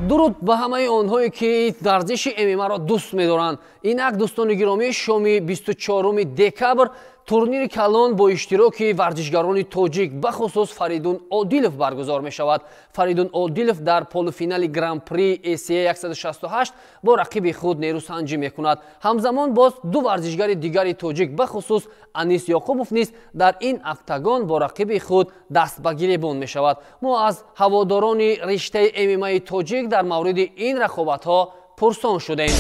Дуруд ба ҳамаи онҳое, ки варзиши ММА-ро дӯст медоранд. Инак, дӯстони гиромӣ, шоми 24 декабр турнири калон бо иштироки варзишгарони тоҷик, бахусус Фаридун Одилов, баргузор мешавад. Фаридун Одилов дар полуфинали Гран-при ACA 168 бо рақиби худ нерӯсанҷӣ мекунад. Ҳамзамон боз ду варзишгари дигари тоҷик, бахусус Анис Ёқубов, низ дар ин октагон бо рақиби худ даст ба гиребон мешавад. Мо аз ҳаводорони риштаи ММАи тоҷик дар мавриди ин рақобатҳо пурсон шудем.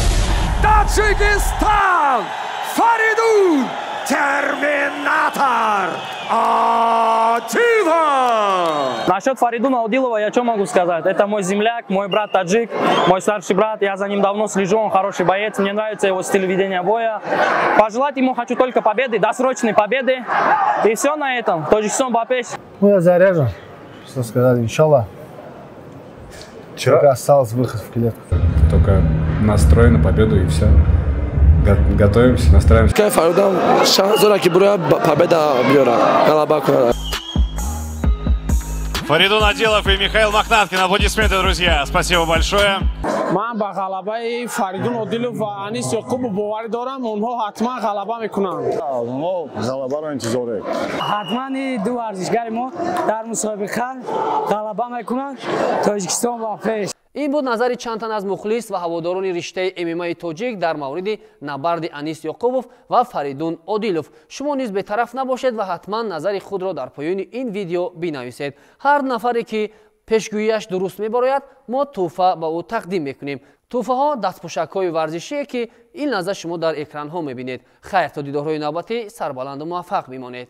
Таджикистан! Фаридун Терминатор Одилов! Насчет Фаридуна Одилова я что могу сказать? Это мой земляк, мой брат таджик, мой старший брат. Я за ним давно слежу, он хороший боец. Мне нравится его стиль ведения боя. Пожелать ему хочу только победы, досрочной победы. И все на этом. Тоҷикистон ба пеш. Ну, я заряжен, что сказать, иншаллах. Только осталось выход в клетку. Только настрой на победу, и все. Готовимся, настраиваемся. Кай Фаридун шанс дорад, ки бирояд, победа биёрад, ғалаба кунад. Фаридун Адилов и Михаил Мохнаткин. Аплодисменты, друзья. Спасибо большое. Ман ба ғалабаи Фаридун Одилов ва Анис Ёқубов боварӣ дорам, онҳо ҳатман ғалаба мекунанд. Мо ғалабаро интизорем. Ҳатман ду варзишгари мо дар мусобиқа ғалаба мекунанд. Тоҷикистон ба пеш! Ин буд назари чанд тан аз мухлис ва ҳаводорони риштаи ММАи тоҷик дар мавриди набарди Анис Ёқубов ва Фаридун Одилов. Шумо низ бетараф набошед ва ҳатман назари худро дар поёни ин видео бинависед. Ҳар нафаре, ки пешгӯияш дуруст мебарояд, мо тӯҳфа ба ӯ тақдим мекунем. Тӯҳфаҳо дастпӯшакҳои варзишие, ки ин лаҳза шумо дар экранҳо мебинед. Хайр, то дидорҳои навбатӣ сарбаланду муваффақ бимонед.